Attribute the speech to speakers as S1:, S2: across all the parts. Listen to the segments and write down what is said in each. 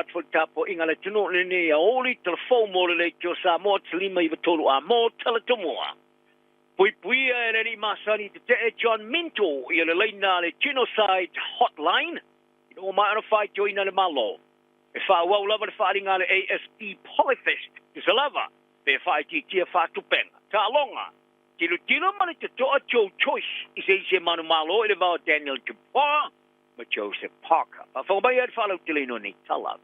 S1: atu foi i le tapuaiga a le atunuu i lenei aoauli, tala fou mo le Leitio Samoa, 593 a mo tala tomua. Puipuia e le alii masani i tetee John Minto ia le laina a le Genocide Hotline ina ua maea ona faitioina le Malo. E faaauau lava le faaaliga a le ASP Polyfest, tusa lava pe faaitiitia faatupega. Taaloga, Tilotilo ma le totoa Joe Joyce i se isi e manumalo i le va o Daniel Dubois ma Joseph Parker. Faafofoga mai ai le faalauteleina o nei tala.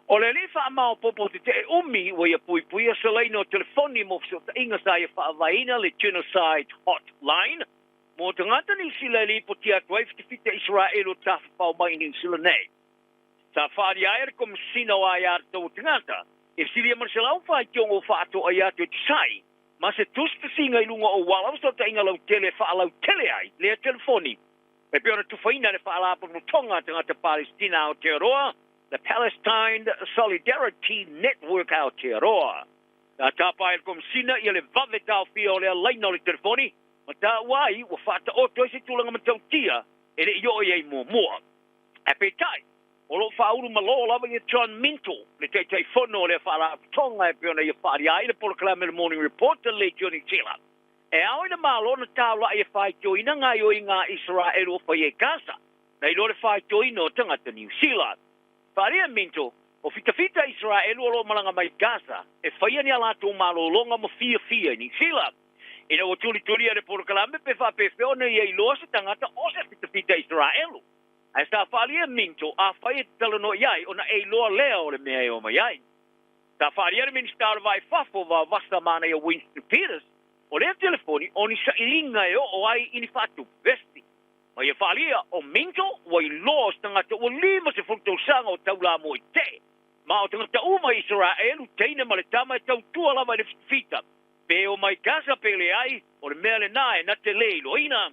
S1: O le alii faamaopoopo tetee umi ua ia puipuia se laina o telefoni mo fesootaiga sa ia faavaeina le Genocide Hotline mo tagata Niu Sila e lipotia atu ai fitafita Isaraelu o tafafao mai i Niu Sila nei. Sa faaalia ai e le Komesina o Aiatatau o Tagata e silia ma le 140 ua faatoaia atu e Tsai ma se tusitusiga i luga o uala fesootaiga lautele e faalautele ai lea telefoni e pei ona tufaina e le Faalapotopotoga a Tagata Palesitina Aotearoa, The Palestine Solidarity Network Aotearoa. Sa tapa ai e le Komesina ia le vave taofia o lea laina o le telefoni ma taua ai ua faataoto ai se tulaga matautia e le i oo i ai muamua. Ae peitai, o lo o faaulu malo lava ia John Minto, le Taitaifono o lea Faalapotopotoga e pei ona ia faaalia ai le polokalame o le Morning Report a le Leitio Niu Sila. E ao i le Malo ona taula'i e faitioina gaoioiga a Isaraelu o faia i Gaza, nai lo le faitioina o tagata Niu Sila. Faaalia Minto, o fitafita Isaraelu o lo o malaga mai Gaza e faia ni a latou malologa ma fiafia i Niu Sila. Ina ua tulitulia le polokalame pe faapefea ona ia iloa se tagata o se fitafita Isaraelu. Ae sa faaalia Minto, afai e te talanoa i ai ona e iloa lea o le mea e omai ai. Sa faaalia le Minisita o le Va i Fafo Vaovasa Manaia Winston Peters, o lea telefoni o ni sailiga e oo ai i ni faatupu vesti. Ma ia faaalia, o Minto ua iloa o se tagata ua 50 tausaga o taulamua i tetee. Ma o tagata uma i Isaraelu, teine ma le tama e tautua lava i le fitafita. Pe omai Gaza pe leai, o le mea lena e na te le iloaina.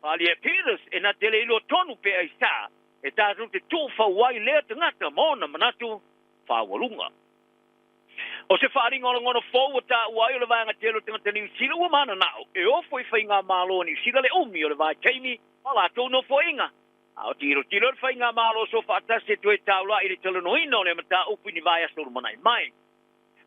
S1: Faaalia Peters e na te le iloa tonu pe aisā e tatou te tuufau ai lea tagata ma ona manatu faaualuga. O se faaaliga o lagona fou ua taua ai o le vaega tele o tagata Niu Sila ua mananao e ofo i faigamalo a Niu Sila le umi o le vaitaimi o a latou nofoaiga. A o tilotilo le faigamalo soofaatasi e toe taula'i i le talanoaina o lea mataupu i ni vaiaso lumanai mai.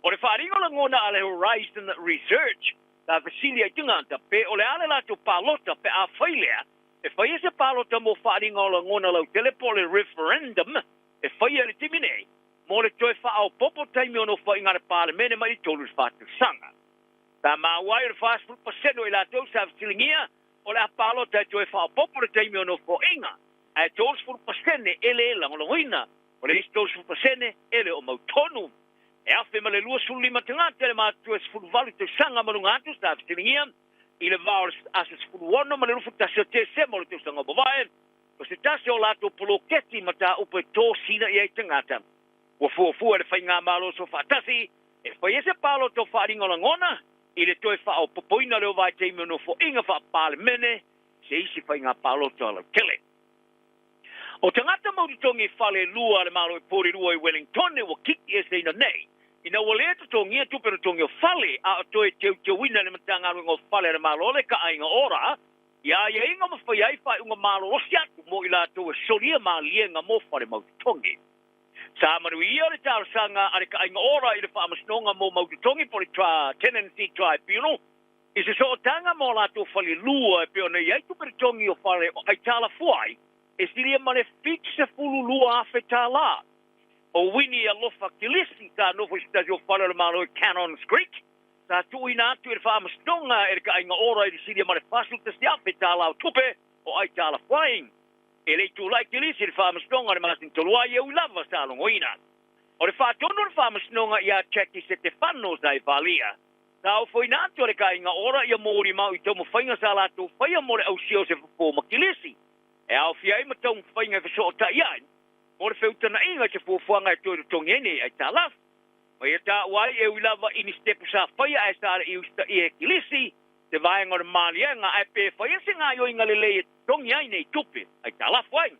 S1: O le faaaliga o lagona a le Horizon Research sa fesili ai tagata pe o le a le latou palota pe a fai lea e faia se palota mo faaaliga o lagona lautele po o le referendum e faia i le taimi nei mo le toe faaopoopo taimi o nofoaiga a le Palemene mai le 3 i le 4 tausaga. Sa maua ai o le 40% o i latou sa fesiligia o le a palota e toe faaopoopo le taimi o nofoaiga, ae 30% e le lagolagoina. O le isi 30% e le o mautonu. E 1,025 tagata le matutua e 18 tausaga ma luga atu sa fesiligia i le va o le aso 16 ma le 21 o Tesema o le tausaga ua mavae. O se tasi o latou poloketi mataupu e tosina i ai tagata ua fuafua e le Faigamalo Soofaatasi e fai ai se palota o faaaliga o lagona i le toe faaopoopoina o le ovaitaimi o nofoaiga faa-Palemene se isi faiga palota lautele. O tagata mautotogi fale lua a le Malo i Porirua i Wellingtone ua kiki eseina nei ina ua le totogia tupe totogi o fale a o toe teuteuina e le Matagaluega o Fale a le Malo le Kaaiga Ora i aiaiga ma faia ai faaiuga malolosi atu mo i latou e solia maliega mo fale mautotogi. Sa manuia le talosaga a le Kaaiga Ora i le Faamasinoga mo Mautotogi po o le Tenancy Tribunal i se sootaga mo latou falelua e pei ona i ai tupe totogi o fale o aitalafuai e silia ma le $72,000. O Winnie Alofa Kilisi sa nofo i se tasi o fale o le Malo i Cannons Creek, sa tuuina atu i le Faamasinoga e le Kaaiga Ora i le silia ma le $41,000 o tupe o aitalafuai. E le i tulai Kilisi i le Faamasinoga i le masina talu ai e ui lava sa logoina. O le faatonu o le Faamasinoga ia Jackie Setefano sa i Valia, sa ofoina atu e le Kaaiga Ora ia molimau i taumafaiga sa latou faia mo le ausia o se fofo ma Kilisi, e aofia ai ma taumafaiga e fesootai ai mo le feutanaiga i se fuafuaga e toe totogi ai nei aitalafu. Ma ia taua ai e ui lava i ni sitepu sa faia ae sa le i usitaia e Kilisi se vaega o le maliega ae pe faia se gaoioiga lelei e totogi ai nei tupe aitalafu ai.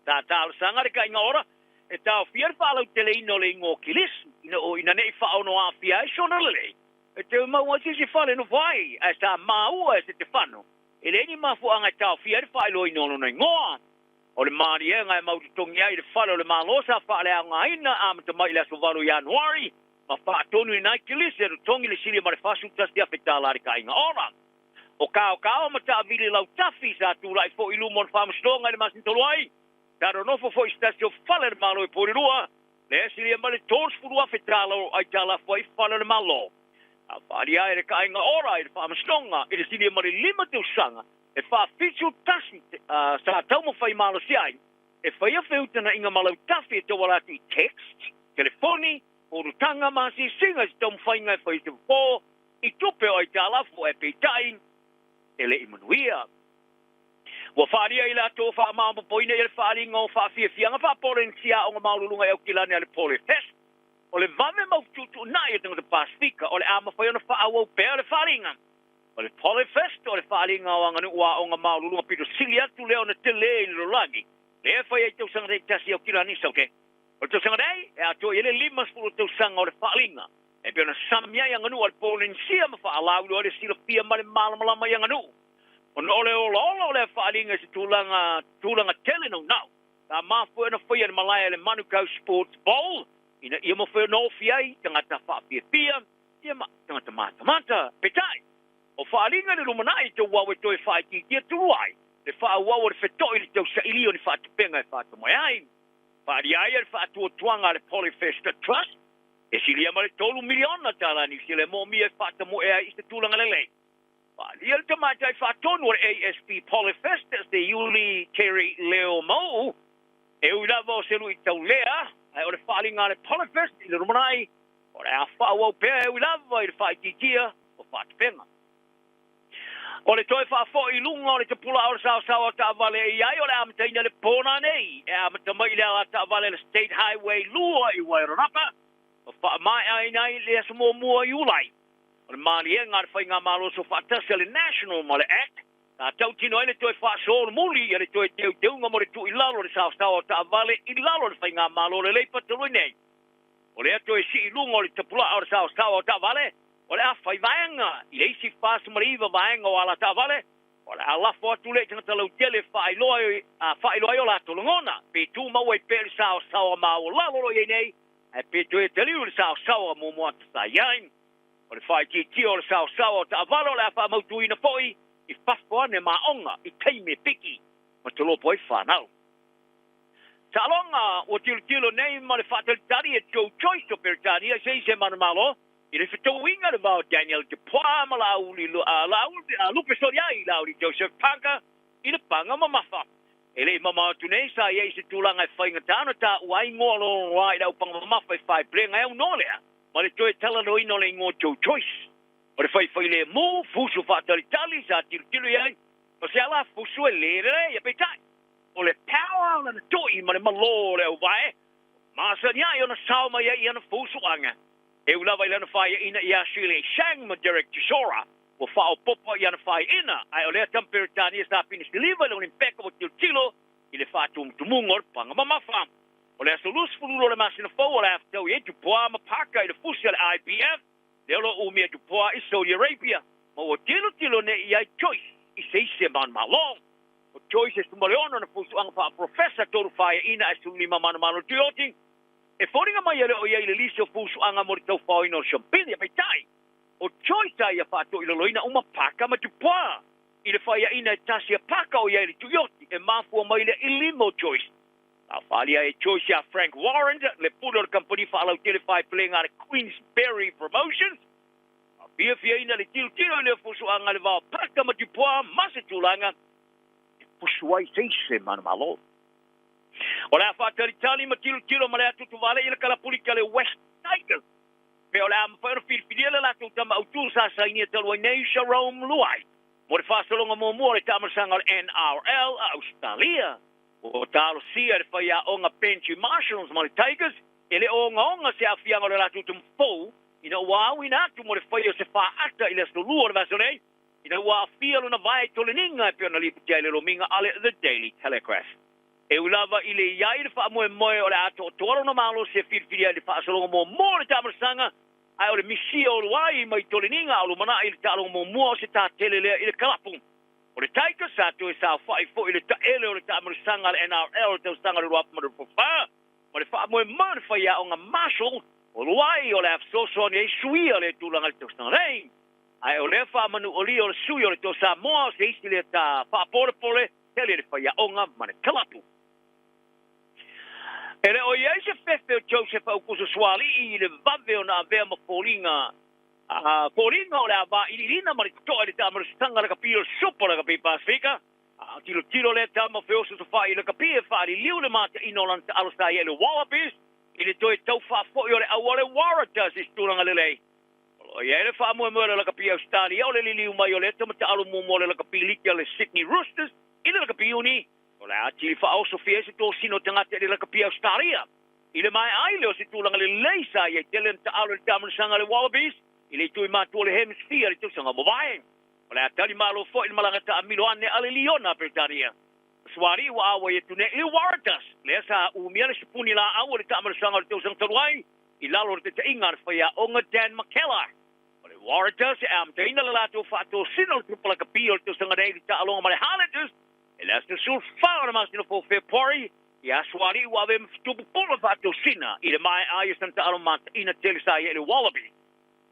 S1: Sa talosaga le Kaiga Ora e taofia le faalauteleina o le igoa o Kilisi ina o ina ne i faaono aafia ai sona lelei e toe maua ai se isi fale e nofo ai ae sa maua e Setefano e leai ni mafuaaga e taofia ai le faailoaina o lona igoa. O le maliega e mautotogi ai le fale o le Malo sa faaleaogaina amata mai i le aso 8 Ianuari ma faatonu i nai kilisi e totogi le silia ma le $41,000 le kaiga ola. O kaokao ma taavili lautafi sa tulai fo'i i luma o le faamasinoga i le masina talu ai. Sa nonofo fo'i se tasi o fale o le Malo i Porirua le silia ma le $30,000 o aitalafu ai fale o le Malo. A faalia ai le kaiga ora i le faamasinoga i le silia ma le 5 tausaga e 471 sa taumafai malosi ai e faia feutagaiga ma lautafi e tauala atu i text, telefoni, fonotaga ma asiasiga i se taumafaiga e fai se fofo i tupe o aitalafu ae peitai e le'i manuia. Ua faalia i latou faamaopoopoina i le faaliga o faafiafiaga faapolenisia aoga maululuga i Aukilani a le Polyfest. O le vave mautuutuunai o tagata Pasefika o le a mafai ona faaauau pea le faaliga. O le Polyfest o le faaliga o aganuu aoga maululuga pito sili atu lea ona telē i le lalolagi lea e fai ai tausaga taitasi i Aukilani Saute. O le tausaga nei e atoa i ai le 50 tausaga o le faaliga e pei ona sami ai aganuu a le Polenisia ma faalauiloa ai le silafia ma le malamalama i aganuu. Ona o le olaola o lea faaliga i se tulaga tele naunau sa mafua ona faia le malae a le Manukau Sports Bowl ina ia mafai ona ofi ai tagata faafiafia ia ma tagata matamata. Peitai, o faaliga i le lumanai e tauau e toe faaitiitia tulu ai le faaauau o le feto'i i le tausaili o ni faatupega e faatamoe ai. Faalia ai le faatuatuaga a le Polyfest Trust e silia ma le $3 miliona tala Niu Sila e moomia e faatamoe ai i se tulaga lelei. Faalia le tamaitai faatonu o le ASP Polyfest se Iuli Terry Leo Mau'u e ui lava o se lu'itau lea ae o le faaliga a le Polyfest i le lumanai o le a faaauau pea e ui lava i le faaitiitia o faatupega. O le toe faafo'i i luga o le tapulaa o le saosaoa o taavale e i ai o le amataina le pō nei e amata mai i le ala taavale le State Highway 2 i Wairarapa ma faamaeaina ai le aso muamua Iulai. O le maliega a le faigamalo soofaatasi a le National ma le ACT sa tautino ai le toe faasolomuli ia le toe teuteuga mo le tuu i lalo o le saosaoa o taavale i lalo o le faigamalo lelei talu ai nei. O lea toe sii luga o le tapulaa o le saosaoa o taavale o le a fai vaega i le isi 49 vaega o ala taavale o le a lafo atu le tagata lautele faailoa ai o latou lagona pe tumau ai pea le saosaoa maualalo o lo o i ai nei ae pe toe taliu le saosaoa muamua atu sa i ai. O le faaitiitia o le saosaoa o taavale o le a faamautuina fo'i i fafo ane maoga i taimi e piki ma tolopo ai whanau. Taaloga ua tilotilo nei ma le faatalitali e Joe Joyce o Peretania se i se manumalo i le fetauiga le va o Daniel Dupois ma Laauli Lupe Soliai Laauli Joseph Parker i le paga mamafa. E le'i mamao atu nei sa i ai se tulaga e faigatā ona taua ai igoa loloa i le aupaga mamafa e faepulega e aunoa lea ma le toe talanoaina o le igoa Joe Joyce. O le faifailēmū fusu faatalitali sa tilotilo i ai ma se ala fusu e lē lelei e peitai. O le power o lana to'i ma le malō o le auvae masani ai ona sao mai ai i ana fusuaga. E ui lava i lana faiaina iā Shirley Shang ma Derek Chisora ua faaopopo i ana faiaina ae o lea tama Peretania sa pinisiliva i le Olimpeka ua tilotilo i le faatumutumuga o le paga mamafa. O le aso 22 o le masina fou o le a fetaui ai Dupois ma Parker i le fusi a le IBF lea o lo o umia Dupois i Saudi Arabia ma ua tilotilo nei i ai Joyce i se isi e manumalo. O Joyce e 16 na fusuaga faaprofesa 3 faiaina ae 15 manumalo tuioti. E foliga mai e le o i ai le lisi o fusuaga mo le taufaoina o le siampili e peitai. O Joyce a ia faatoilaloina uma Parker ma Dupois i le faiaina e tasi a Parker o i ai le tuioti e mafua mai lea i lima o Joyce. Sa faalia e Joyce iā Frank Warren le pule o le kamupani faalautele faepulega a le Queensberry Promotions. Fiafiaina le tilotilo i le fusuaga le va o Parker ma Dupois ma se tulaga e fusu ai se isi manumalo. O le a faatalitali ma tilotilo ma le atutuvale i le kalapulika le West Tigers. Pe o le a mafai ona filifilia le latou tama autū sa sainia talu ai nei Jarome Luai mo le faasologa muamua o le taamalosaga o le NRL a Australia. Ua talosia le faiaoga Benji Marshalls ma le Tigers e le ogaoga se aafiaga o le latou tamafou ina ua auina atu mo le faia o se faaata i le aso 2 o le vaiaso nei ina ua aafia lona vae i toleniga e pei ona lipotia ai le lomiga a le The Daily Telegraph. E ui lava i le i ai le faamoemoe o le a toatoa lona malosi e filifilia i le faasologa muamua o le taamalosaga ae o le misia o Luai mai toleniga a o lumanai i le taaloga muamua o se tatele lea i le kalapu. O O le Tigers sa toe saofa'i fo'i i le ta'ele o le ta'amalosaga a le NRL i le tausaga o le 2024 ma le fa'amoemoe o le faiaoga Marshall o luai o le a fesoasoani ai suia le tulaga i le tausaga nei. Ae o lea fa'amanu'olia o le sui o le Toa Samoa o se isi lea ta fa'apolepole tele le faiaoga ma le kalapu. E le o iai se fefe o Joseph Aukuso Suali'i i le vave ona avea ma foliga foliga o le ava'iliilina ma le toto'a i le ta'amalositaga lakapi o le Supa Lakapi Pasifika. A tilotilo lea tama feoso sofa'i i lakapi e fa'aliliu le mata'ina o lana ta'alo sa ia i le Wallabies i le toe tau fa'afo'i o le ʻau o le Waratahs i se tulaga lelei. O lo'o i ai le fa'amoemoe o le lakapi Ausetalia o le liliu mai o lea tamata'alo muamua o le lakapi liki a le Sydney Roosters i le lakapi uni o le atili fa'aosofia ai se tosina o tagata i le lakapi Ausetalia. I le mae'a ai lea o se tulaga lelei sa iai tele na ta'alo i le ta'amalosaga a le Wallabies i le itu i matua o le Hemisphere i le tausaga mavae. O le a tali malo fo'i le malaga ta'amilo ane a le Liona a Peretania. Suali'i ua auai atu nei i le Waratahs lea sa umia le sipuni la'au o le ta'amalosaga o le tausaga talu ai i lalo o le taita'iga a le faiaoga Dan McKellar. O le Waratahs e amataina le latou fa'atosina o le tupa lakapi o le tausaga nei i le ta'aloga ma le Highlanders e le aso 14 o le masina fou Fepuari. Ia Suali'i ua ave ma fetupupula fa'atosina i le mae'a ai o sana ta'alo mata'ina tele sa ia i le Wallaby.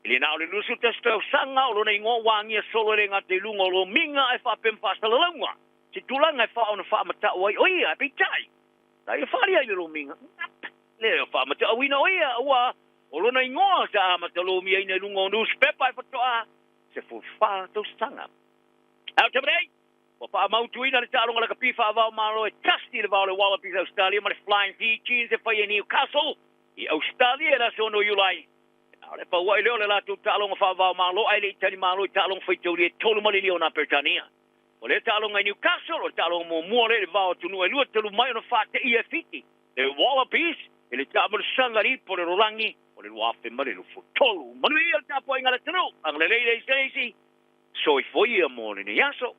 S1: I le na o le 21 tausaga o lona igoa ua agia solo e le gata i luga o lomiga ae fa'apea ma fa'asalalauga se tulaga e fa'aona fa'amata'u ai o ia e peita'i sa ia fa'alia i le lomiga le fa'amata'auina o ia ua o lona igoa sa amata lomiaina i luga o newspaper e fato'a 14 tausaga. Ao tamalei ua fa'amautuina le ta'aloga lakapi fa'avao malo e tasi le vao le Wallabies Australia ma le Flying Fijians e fai e Newcastle i Australia e le aso 6 Iulai. A o le paua'i lea o le latou ta'aloga fa'avao malo ae le'i tali malo i ta'aloga faitaulia e tolu ma le liona a Peretania. O lea ta'aloga i Newcastle o le ta'aloga muamua lea i le vao atunuu e lua talu mai ona fa'ate'ia e Fiti le Wallabies i le ta'amalosaga lipo o le rolagi o le 2023. Manuia le tapuaiga a le atunuu, agalelei le isi isi, soifua ia mo lenei aso.